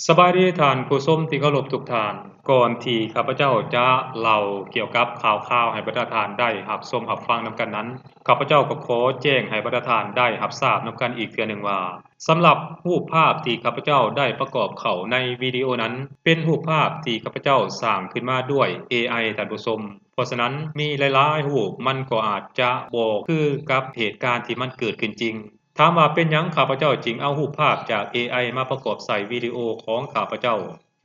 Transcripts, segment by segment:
ສະບາຍດີທ່ານຜູ້ຊົມທີ່ເຄົາລົບທຸກທ່ານ. ກ່ອນທີ່ຂ້າພະເຈົ້າຈະເລົ່າກ່ຽວກັບຂ່າວຄາວໃຫ້ບັນດາທ່ານໄດ້ຮັບຊົມຮັບຟັງນຳກັນນັ້ນ, ຂ້າພະເຈົ້າກໍຂໍແຈ້ງໃຫ້ບັນດາທ່ານໄດ້ຮັບຊາບນຳກັນອີກເທື່ອໜຶ່ງວ່າ, ສຳລັບຮູບພາບທີ່ຂ້າພະເຈົ້າໄດ້ປະກອບເຂົ້າໃນວິດີໂອນັ້ນ ເປັນຮູບພາບທີ່ຂ້າພະເຈົ້າສ້າງຂຶ້ນມາດ້ວຍ ເອໄອ ທ່ານຜູ້ຊົມ. ເພາະສະນັ້ນ ມີຫຼາຍໆຮູບມັນກໍອາດຈະບໍ່ຄືກັບເຫດການທີ່ມັນເກີດຂຶ້ນຈິງ. ຖາມວ່າເປັນຫຍັງຂ້າພະເຈົ້າຈຶ່ງເອົາຮູບພາບຈາກ ເອໄອ ມາປະກອບໃສ່ວິດີໂອຂອງຂ້າພະເຈົ້າ?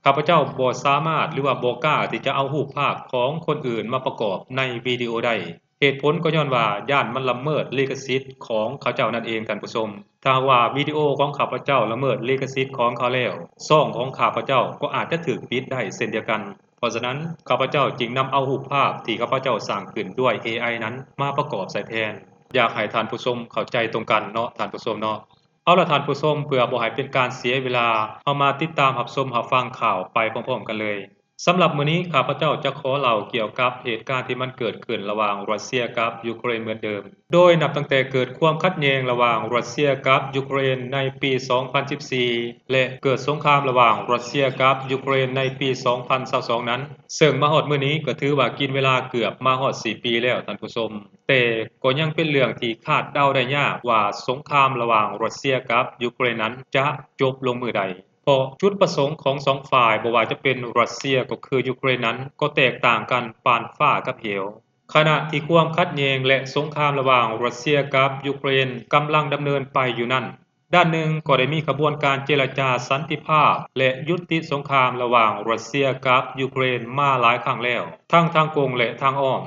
ຂ້າພະເຈົ້າບໍ່ສາມາດ ຫຼືວ່າບໍ່ກ້າທີ່ຈະເອົາຮູບພາບຂອງຄົນອື່ນມາປະກອບໃນວິດີໂອໄດ້. ເຫດຜົນກໍຍ້ອນວ່າຢ້ານມັນລະເມີດລິຂະສິດຂອງເຂົາເຈົ້ານັ້ນເອງທ່ານຜູ້ຊົມ. ຖ້າຫາກວ່າວິດີໂອຂອງຂ້າພະເຈົ້າລະເມີດລິຂະສິດຂອງເຂົາແລ້ວ, ຊ່ອງຂອງຂ້າພະເຈົ້າກໍອາດຈະຖືກປິດໄດ້ເຊັ່ນດຽວກັນ. ເພາະສະນັ້ນ ຂ້າພະເຈົ້າຈຶ່ງນຳເອົາຮູບພາບທີ່ຂ້າພະເຈົ້າສ້າງຂຶ້ນດ້ວຍ ເອໄອ ນັ້ນມາປະກອບໃສ່ແທນ. ຢາກໃຫ້ທ່ານຜູ້ຊົມເຂົ້າໃຈຕົງກັນເນາະທ່ານຜູ້ຊົມເນາະ. ເອົາລະທ່ານຜູ້ຊົມ, ເພື່ອບໍ່ໃຫ້ເປັນການເສຍເວລາ, ເຮົາມາຕິດຕາມຮັບຊົມຮັບຟັງຂ່າວໄປພ້ອມໆກັນເລີຍ. ສຳລັບມື້ນີ້ ຂ້າພະເຈົ້າຈະຂໍເລົ່າກ່ຽວກັບເຫດການທີ່ມັນເກີດຂຶ້ນລະຫວ່າງຣັດເຊຍກັບຢູເຄຣນເໝືອນເດີມ. ໂດຍນັບຕັ້ງແຕ່ເກີດຄວາມຂັດແຍ່ງລະຫວ່າງຣັດເຊຍກັບຢູເຄຣນໃນປີສອງພັນສິບສີ່ ແລະ ເກີດສົງຄາມລະຫວ່າງຣັດເຊຍກັບຢູເຄຣນໃນປີສອງພັນຊາວສອງນັ້ນ, ເຊິ່ງມາຮອດມື້ນີ້ກໍຖືວ່າກິນເວລາເກືອບມາຮອດສີ່ປີແລ້ວທ່ານຜູ້ຊົມ. ແຕ່ກໍຍັງເປັນເລື່ອງທີ່ຄາດເດົາໄດ້ຍາກວ່າສົງຄາມລະຫວ່າງຣັດເຊຍກັບຢູເຄຣນນັ້ນຈະຈົບລົງມື້ໃດ. ເພາະຈຸດປະສົງຂອງສອງຝ່າຍ ບໍ່ວ່າຈະເປັນຣັດເຊຍກໍຄືຢູເຄຣນນັ້ນ ກໍແຕກຕ່າງກັນປານຟ້າກັບເຫວ. ຂະນະທີ່ຄວາມຂັດແຍ່ງ ແລະ ສົງຄາມລະຫວ່າງຣັດເຊຍກັບຢູເຄຣນກຳລັງດຳເນີນໄປຢູ່ນັ້ນ, ດ້ານໜຶ່ງກໍໄດ້ມີຂະບວນການເຈລະຈາສັນຕິພາບ ແລະ ຍຸຕິສົງຄາມລະຫວ່າງຣັດເຊຍກັບຢູເຄຣນມາຫຼາຍຄັ້ງແລ້ວ, ທັງທາງກົງ ແລະ ທາງອ້ອມ.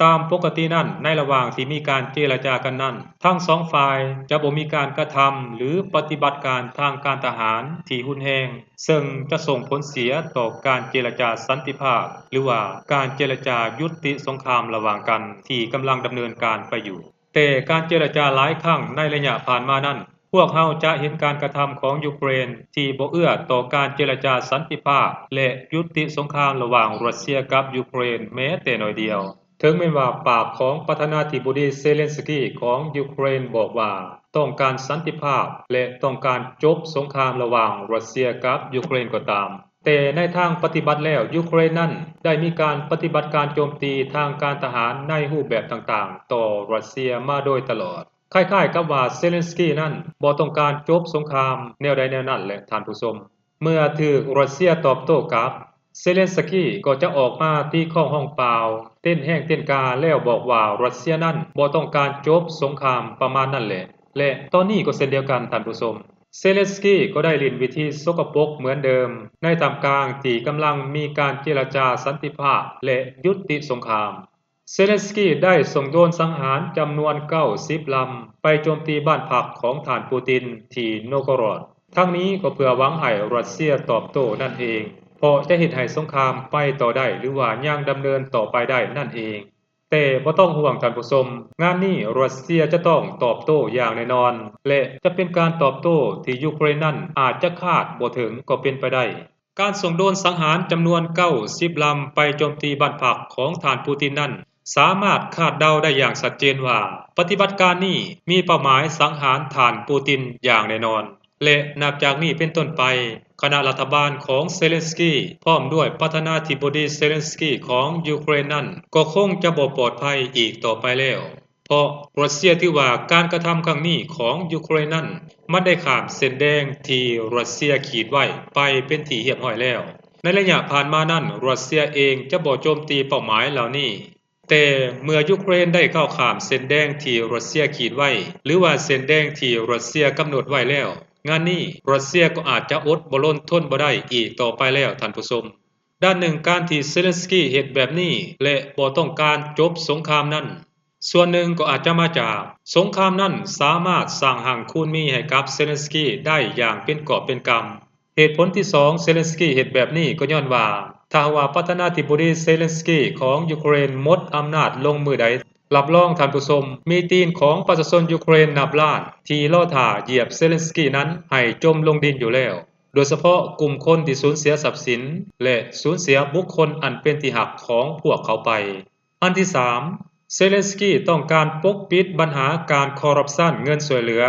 ຕາມປົກກະຕິນັ້ນ, ໃນລະຫວ່າງທີ່ມີການເຈລະຈາກັນນັ້ນ, ທັງສອງຝ່າຍຈະບໍ່ມີການກະທຳ ຫຼື ປະຕິບັດການທາງການທະຫານທີ່ຮຸນແຮງ, ເຊິ່ງຈະສົ່ງຜົນເສຍຕໍ່ການເຈລະຈາສັນຕິພາບ ຫຼືວ່າການເຈລະຈາຍຸຕິສົງຄາມລະຫວ່າງກັນທີ່ກຳລັງດຳເນີນການໄປຢູ່. ແຕ່ການເຈລະຈາຫຼາຍຄັ້ງໃນໄລຍະຜ່ານມານັ້ນ, ພວກເຮົາຈະເຫັນການກະທຳຂອງຢູເຄຣນທີ່ບໍ່ເອື້ອຕໍ່ການເຈລະຈາສັນຕິພາບ ແລະ ຍຸຕິສົງຄາມລະຫວ່າງຣັດເຊຍກັບຢູເຄຣນແມ້ແຕ່ໜ້ອຍດຽວ. ເຖິງແມ່ນວ່າປາກຂອງປະທານາທິບໍດີເຊເລັນສກີຂອງຢູເຄຣນບອກວ່າຕ້ອງການສັນຕິພາບ ແລະ ຕ້ອງການຈົບສົງຄາມລະຫວ່າງຣັດເຊຍກັບຢູເຄຣນກໍຕາມ, ແຕ່ໃນທາງປະຕິບັດແລ້ວ, ຢູເຄຣນນັ້ນໄດ້ມີການປະຕິບັດການໂຈມຕີທາງການທະຫານໃນຮູບແບບຕ່າງໆຕໍ່ຣັດເຊຍມາໂດຍຕະຫຼອດ. ຄ້າຍໆກັບວ່າເຊເລັນສກີນັ້ນບໍ່ຕ້ອງການຈົບສົງຄາມແນວໃດແນວນັ້ນແຫຼະທ່ານຜູ້ຊົມ. ເມື່ອຖືກຣັດເຊຍຕອບໂຕ້ກັບ, ເຊເລັນສກີກໍຈະອອກມາຕີຄ້ອງຮ້ອງປ່າວ, ເຕັ້ນແຮງເຕັ້ນກາ ແລ້ວບອກວ່າຣັດເຊຍນັ້ນບໍ່ຕ້ອງການຈົບສົງຄາມປະມານນັ້ນແຫຼະ. ແລະ ຕອນນີ້ກໍເຊັ່ນດຽວກັນທ່ານຜູ້ຊົມ, ເຊເລັນສກີກໍໄດ້ຫຼິ້ນວິທີສົກກະປົກເໝືອນເດີມ ໃນທ່າມກາງທີ່ກຳລັງມີການເຈລະຈາສັນຕິພາບ ແລະ ຍຸຕິສົງຄາມ. ເຊເລັນສກີໄດ້ສົ່ງໂດຣນສັງຫານຈຳນວນເກົ້າສິບລຳໄປໂຈມຕີບ້ານພັກຂອງທ່ານປູຕິນທີ່ໂນໂກຣອດ. ທັງນີ້ກໍເພື່ອຫວັງໃຫ້ຣັດເຊຍຕອບໂຕ້ນັ້ນເອງ, ເພາະຈະເຮັດໃຫ້ສົງຄາມໄປຕໍ່ໄດ້ ຫຼືວ່າຍັງດຳເນີນຕໍ່ໄປໄດ້ນັ້ນເອງ. ແຕ່ບໍ່ຕ້ອງຫ່ວງທ່ານຜູ້ຊົມ, ງານນີ້ຣັດເຊຍຈະຕ້ອງຕອບໂຕ້ຢ່າງແນ່ນອນ ແລະ ຈະເປັນການຕອບໂຕ້ທີ່ຢູເຄຣນນັ້ນອາດຈະຄາດບໍ່ເຖິງກໍເປັນໄປໄດ້. ການສົ່ງໂດຣນສັງຫານຈຳນວນເກົ້າສິບລຳໄປໂຈມຕີບ້ານພັກຂອງທ່ານປູຕິນນັ້ນ ສາມາດຄາດເດົາໄດ້ຢ່າງຊັດເຈນວ່າ ປະຕິບັດການນີ້ມີເປົ້າໝາຍສັງຫານທ່ານປູຕິນຢ່າງແນ່ນອນ ແລະ ນັບຈາກນີ້ເປັນຕົ້ນໄປ, ຄະນະລັດຖະບານຂອງເຊເລັນສກີ ພ້ອມດ້ວຍປະທານາທິບໍດີເຊເລັນສກີຂອງຢູເຄຣນນັ້ນ ກໍຄົງຈະບໍ່ປອດໄພອີກຕໍ່ໄປແລ້ວ. ເພາະຣັດເຊຍຖືວ່າການກະທຳຄັ້ງນີ້ຂອງຢູເຄຣນນັ້ນ ມັນໄດ້ຂ້າມເສັ້ນແດງທີ່ຣັດເຊຍຂີດໄວ້ໄປເປັນທີ່ຮຽບຮ້ອຍແລ້ວ. ໃນໄລຍະຜ່ານມານັ້ນ, ຣັດເຊຍເອງຈະບໍ່ໂຈມຕີເປົ້າໝາຍເຫຼົ່ານີ້. ແຕ່ເມື່ອຢູເຄຣນໄດ້ກ້າວຂ້າມເສັ້ນແດງທີ່ຣັດເຊຍຂີດໄວ້ ຫຼືວ່າເສັ້ນແດງທີ່ຣັດເຊຍກຳນົດໄວ້ແລ້ວ, ງານນີ້ຣັດເຊຍກໍອາດຈະອົດບໍ່ລົນທົນບໍ່ໄດ້ອີກຕໍ່ໄປແລ້ວ, ທ່ານຜູ້ຊົມ. ດ້ານໜຶ່ງ, ການທີ່ເຊເລັນສກີເຮັດແບບນີ້ ແລະ ບໍ່ຕ້ອງການຈົບສົງຄາມນັ້ນ, ສ່ວນໜຶ່ງກໍອາດຈະມາຈາກ ສົງຄາມນັ້ນສາມາດສ້າງຮັ່ງຄູນມີໃຫ້ກັບເຊເລັນສກີໄດ້ຢ່າງເປັນກອບເປັນກຳ. ເຫດຜົນທີສອງ ເຊເລັນສກີເຮັດແບບນີ້ກໍຍ້ອນວ່າ ຖ້າຫາກວ່າປະທານາທິບໍດີເຊເລັນສກີຂອງຢູເຄຣນໝົດອຳນາດລົງມື້ໃດ, ຮັບຮອງທ່ານຜູ້ຊົມ, ມີຕີນຂອງປະຊາຊົນຢູເຄຣນນັບລ້ານທີ່ລໍຖ້າຢຽບເຊເລັນສກີນັ້ນໃຫ້ຈົມລົງດິນຢູ່ແລ້ວ, ໂດຍສະເພາະກຸ່ມຄົນທີ່ສູນເສຍຊັບສິນ ແລະ ສູນເສຍບຸກຄົນອັນເປັນທີ່ຮັກຂອງພວກເຂົາໄປ. ອັນທີສາມ, ເຊເລັນສກີຕ້ອງການປົກປິດບັນຫາການຄໍຣັບຊັນເງິນຊ່ວຍເຫຼືອ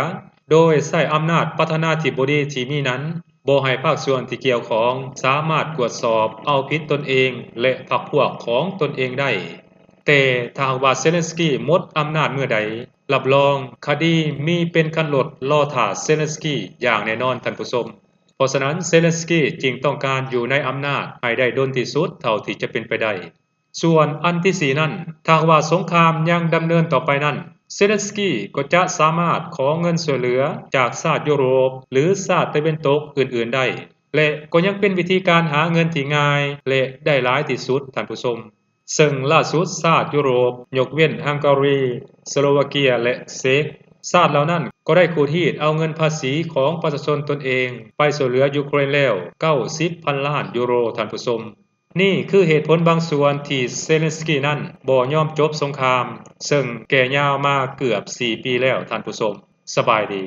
ໂດຍໃຊ້ອຳນາດປະທານາທິບໍດີທີ່ມີນັ້ນ ບໍ່ໃຫ້ພາກສ່ວນທີ່ກ່ຽວຂ້ອງສາມາດກວດສອບເອົາຜິດຕົນເອງ ແລະ ພັກພວກຂອງຕົນເອງໄດ້. ແຕ່ຖ້າຫາກວ່າເຊເລັນສກີໝົດອຳນາດເມື່ອໃດ, ຮັບຮອງຄະດີມີເປັນຄັນລົດລໍຖ້າເຊເລັນສກີຢ່າງແນ່ນອນ, ທ່ານຜູ້ຊົມ. ເພາະສະນັ້ນ, ເຊເລັນສກີຈຶ່ງຕ້ອງການຢູ່ໃນອຳນາດໃຫ້ໄດ້ດົນທີ່ສຸດເທົ່າທີ່ຈະເປັນໄປໄດ້. ສ່ວນອັນທີສີ່ນັ້ນ, ຖ້າຫາກວ່າສົງຄາມຍັງດຳເນີນຕໍ່ໄປນັ້ນ, ເຊເລັນສກີກໍຈະສາມາດຂໍເງິນຊ່ວຍເຫຼືອຈາກຊາດຢູໂຣບ ຫຼື ຊາດຕາເວັນຕົກອື່ນໆໄດ້ ແລະ ກໍຍັງເປັນວິທີການຫາເງິນທີ່ງ່າຍ ແລະ ໄດ້ຫຼາຍທີ່ສຸດ, ທ່ານຜູ້ຊົມ. ເຊິ່ງລ່າສຸດຊາດຢູໂຣບ, ຍົກເວັ້ນຮັງກາຣີ, ສະໂລວາເກຍ ແລະ ເຊັກ, ຊາດເຫຼົ່ານັ້ນກໍໄດ້ຂູດຮີດເອົາເງິນພາສີຂອງປະຊາຊົນຕົນເອງໄປຊ່ວຍເຫຼືອຢູເຄຣນແລ້ວ ເກົ້າສິບພັນລ້ານຢູໂຣ, ທ່ານຜູ້ຊົມ. ນີ້ຄືເຫດຜົນບາງສ່ວນທີ່ເຊເລັນສກີນັ້ນບໍ່ຍອມຈົບສົງຄາມ, ເຊິ່ງແກ່ຍາວມາເກືອບສີ່ປີແລ້ວ, ທ່ານຜູ້ຊົມ. ສະບາຍດີ.